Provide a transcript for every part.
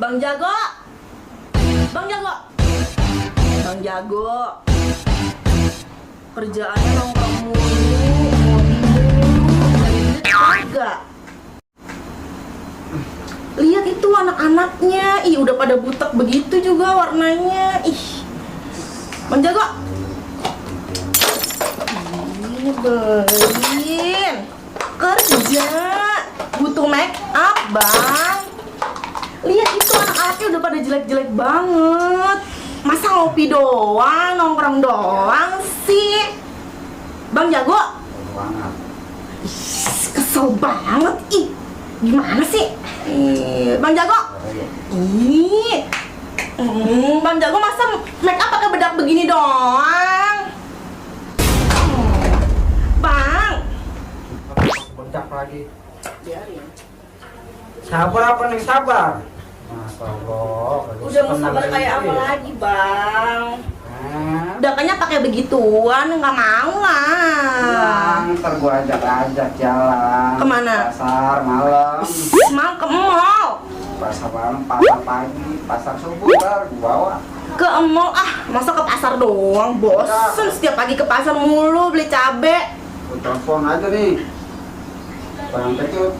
Bang Jago. Bang Jago. Bang Jago. Kerjaannya nongkrong mulu, ngopi mulu, cari duit kagak. Lihat itu anak-anaknya, ih udah pada butek begitu juga warnanya, ih. Bang Jago. Ini belin kerja, butuh make up bang. Lihat itu anak-anaknya udah pada jelek-jelek banget. Masa ngopi doang, nongkrong doang sih? Bang Jago. Kesel banget, ih. Gimana sih? Bang Jago. Ih. Bang Jago masa make up pakai bedak begini doang? Bang. Bedak lagi. Biarin. Sabar apa nih sabar? Masya Allah. Udah mau sabar kayak apa lagi bang? Udakannya pakai begituan, nggak mau lah. Ntar gua ajak jalan. Kemana? Pasar malam. Mau ke mall. Pasar malam, pasar pagi, pasar subuh ntar gua bawa. Ke mall masa ke pasar doang? Bosen setiap pagi ke pasar mulu beli cabe. Gua telepon aja nih. Bang Pecut.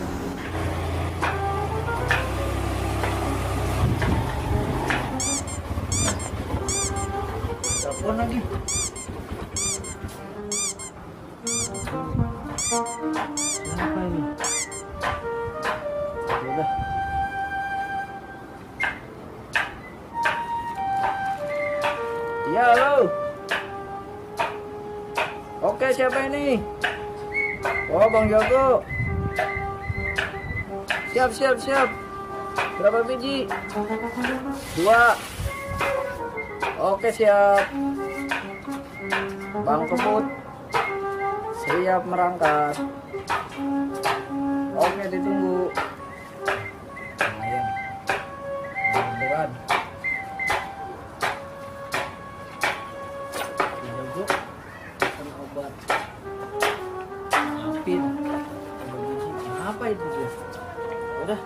Telepon lagi. Siapa ini? Udah. Ya, halo. Oke, siapa ini? Oh, Bang Jago. Siap. Berapa biji? 2. Oke, siap. Bang Kebut. Siap merangkak. Oke, ditunggu. Lumayan. Mudah-mudahan. Jago. Pesan obat. Apin. Apa itu dia? Udah.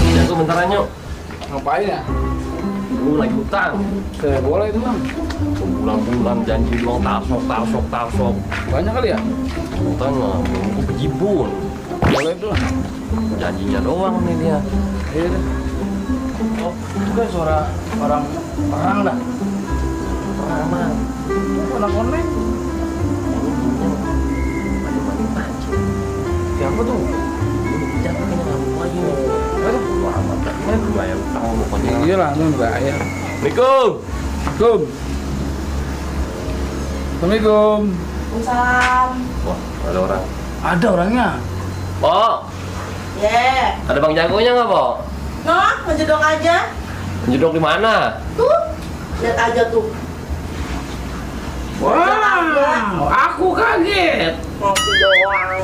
Jago bentaran yuk. Ngapain ya? Gue lagi utang. Boleh itu bang. Bulan-bulan janji doang tarsok. Banyak kali ya? Utang gue pejibun. Boleh itu lah. Janjinya doang nih dia. Iya deh. Oh, itu kan suara orang perang dah. Perang mah. Anak konek. Siapa tuh? Jangan kayaknya ngamuk lagi nih. Wah amat dah. Gue bayar utang pokoknya. Iya lah, lu bayar. Assalamualaikum. Assalamualaikum. Salam. Wah ada orang. Ada orangnya. Pok, ada Bang Jagonya nggak Pok? Noh, ngejedok aja. Jedok di mana? Tuh, lihat aja tuh. Wow, aku kaget. Ngopi doang.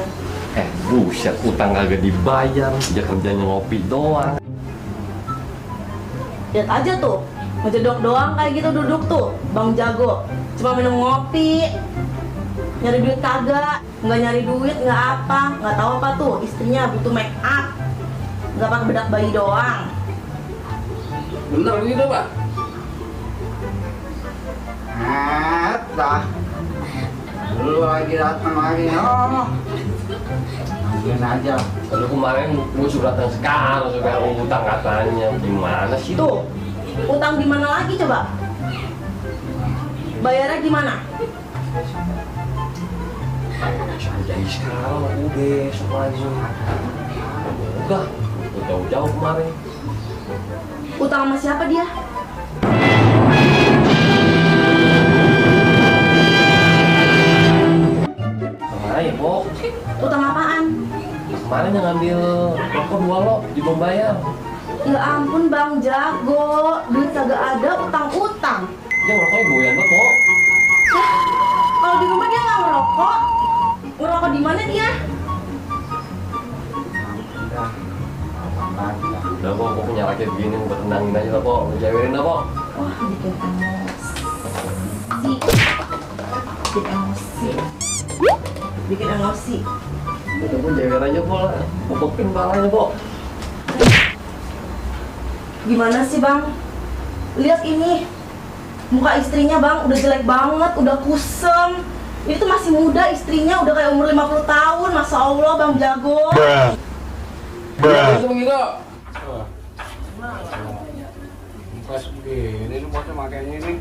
Buset, utang kagak dibayar. Dia kerjanya ngopi doang. Lihat aja tuh, ngejedok doang kayak gitu duduk tuh, Bang Jago. Cuma minum ngopi, nyari duit kagak, nggak nyari duit, nggak apa, nggak tahu apa tuh, istrinya butuh make up, nggak pakai bedak bayi doang. Bener begitu pak? Dah. Lu lagi datang lagi, oh. Mungkin aja. Lalu kemarin gue sudah datang sekarang, sudah utang katanya. Gimana sih Tuh, utang di mana lagi coba? Bayarnya gimana? Jadi sekarang udah besok lagi. Udah jauh-jauh kemarin. Utang sama siapa dia? Kemana ya, Pok? Utang apaan? Kemarin yang ngambil rokok 2 lo, belum bayar. Ya ampun Bang Jago, duit kagak ada, utang-utang. Dia ngerokoknya goyang banget, Pok. Kalau di rumah dia nggak ngerokok. Ngerokok di mana dia? Udah, Pok, gue punya rakyat begini, gue tenangin aja lah, Pok. Gue cewelin lah, Pok. Wah, bikin emosi. bikin emosi. Bikin emosi. Udah pun jewer aja po, bobokin palanya po. Gimana sih bang? Lihat ini, muka istrinya bang udah jelek banget, udah kusem. Ini tuh masih muda istrinya, udah kayak umur 50 tahun. Masya Allah bang jago. Itu begitu. Pas ini lu bosnya makanya ini.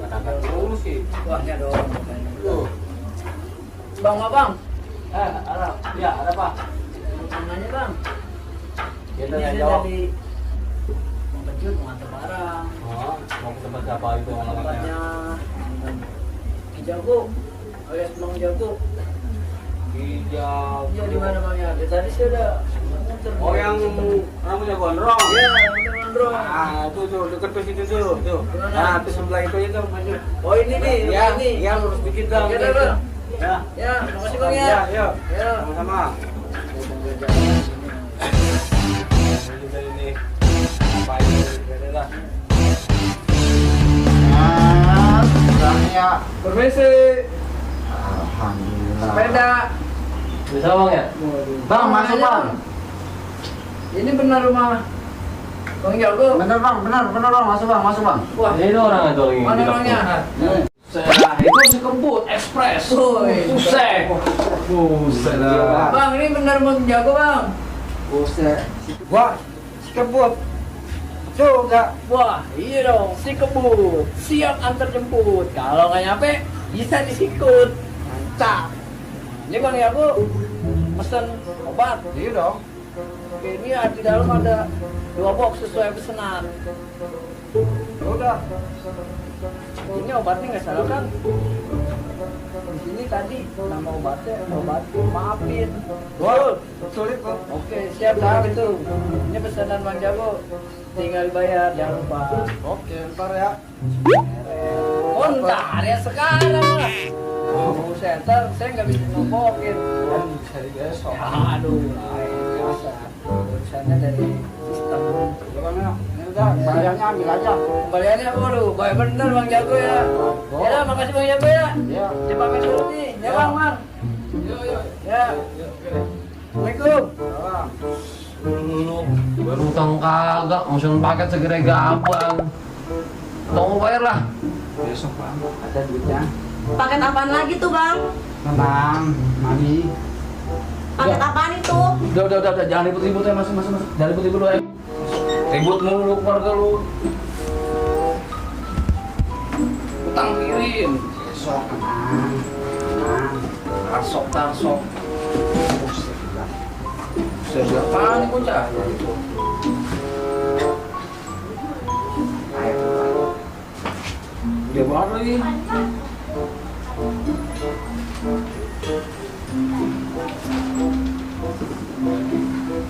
Kata-kata dulu sih. Kuahnya dong. Tuh. Bang, abang. Ada. Ya, ada apa? Namanya bang. Kita Ini yang saya jawab. dari mau pencut, mau antar barang. Oh, mau ke tempat siapa itu Tempatnya alamatnya? Ki Jago, alias Bang Jago. Hijau. Iya di mana bang ya? Dari tadi sih udah muter. Oh, yang rambutnya gondrong. Iya, udah gondrong. Ah, tuh dekat ke situ tuh. Gimana? Nah, itu sebelah itu maju. Oh ini nih, Ya, rumah ini. ya lurus dikit dong. Oke dah, Bang. Ya. Ya, makasih bang ya. Ya, ya. Ya. Sama-sama. Ini apa ini? Dah. Ya, Permisi. alhamdulillah. Sepeda. Bisa bang ya? Bang, masuk bang. Ini benar rumah Bang Jago. Bener bang, bener bang, masuk bang. Wah, Ini orang itu lagi. mana orangnya? Saya itu si kembut ekspres. Woi, Buset. Buset dah. Bang, ini benar Bang Jago bang. Buset. Wah, si kebut. Juga. Wah, iya dong, si kebut siap antar jemput. Kalau nggak nyampe, bisa disikut. Mantap. Ini Bang Jago pesen obat. Iya dong. Oke, ini di dalam ada 2 box sesuai pesanan. Udah. Ini obatnya nggak salah kan? Di sini tadi nama obatnya obat maafin. Wah, betul itu. Oke, siap dah itu. Ini pesanan Bang Jago. Tinggal bayar, jangan lupa. Oke, ntar ya. Oh, ntar ya sekarang lah. Oh, saya nggak bisa nombokin. Dari besok. Ya, aduh, biasa. Urusannya dari sistem. Gimana? Ini udah, bayarnya ambil aja. Kembaliannya waduh, baik bener Bang Jago ya. Ya, makasih Bang Jago ya. Ya. Coba main dulu nih. Ya, Bang. Yuk. Ya. Assalamualaikum. Salam. Lu berutang kagak, mesen paket segera gampang. Tunggu bayar lah. Besok bang, ada duitnya. Paket apaan lagi tuh bang? Tenang, mami. Paket apaan itu? Udah, jangan ribut-ribut ya, masuk. Jangan ribut-ribut ya. Ribut mulu keluarga lu. Utang kirim. Besok tenang. Tarsok. Sudah apaan nih bocah? Udah banget lagi.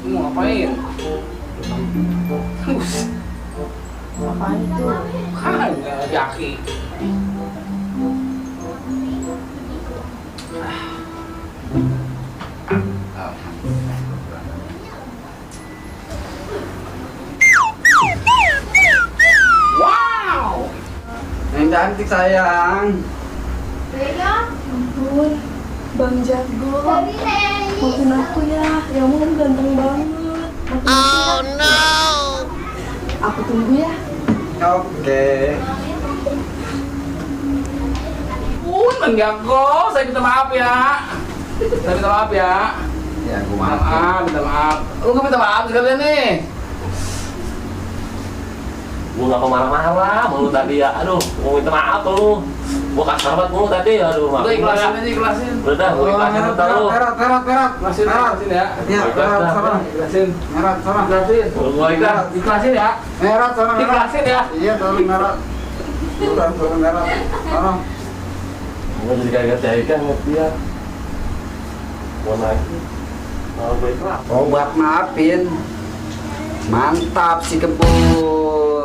Lu mau ngapain? Apaan itu? Kan jaki. Wow, yang cantik sayang. Ampun, Bang Jago. Maafin aku ya, ya ampun ganteng banget. Maafin aku ya. Aku tunggu ya. Oke. Bang Jago, saya minta maaf ya. Ya, gua maafin. Minta maaf. Lu nggak minta maaf sekalian nih. Gua nggak mau marah-marah, mulu tadi ya. Aduh, mau minta maaf lu. Gua kasar banget mulu tadi, aduh maaf. Udah ikhlasin aja, ikhlasin. Udah dah, gua ikhlasin bentar lu. Terat. Ikhlasin ya. Ya, terat, sana. Ikhlasin. Merah, sana. Gua ikhlas. Ikhlasin ya. Merah, sana. Ikhlasin ya. Iya, turun merah. Turun merah. Sana. Gua jadi kaget ya, ikan ngerti ya. Gua naik. Mau gua ikhlas. Obat maafin. Mantap si kebun.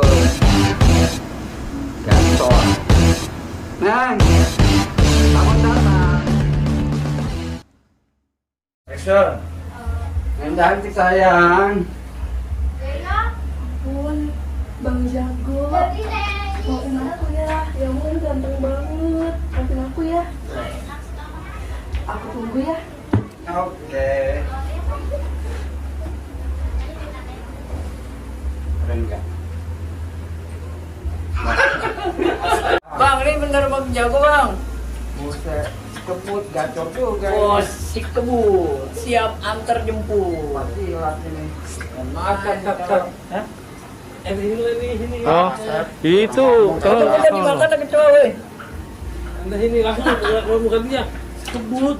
Gacor. Neng. Selamat datang. Action. Yang cantik sayang. Ampun, Bang Jago. Maafin aku ya, ya ampun ganteng banget. Maafin aku ya. tunggu ya. Oke. Keren nggak? Bang, ini bener Bang Jago Bang. Buset, kebut gacor juga. Oh, si kebut siap antar jemput. Pasti hilang ini. Makan kakak. Hah? Ini. Oh, itu Kalau kita dimakan ada kecoa weh. Anda ini langsung bukan dia. Kebut.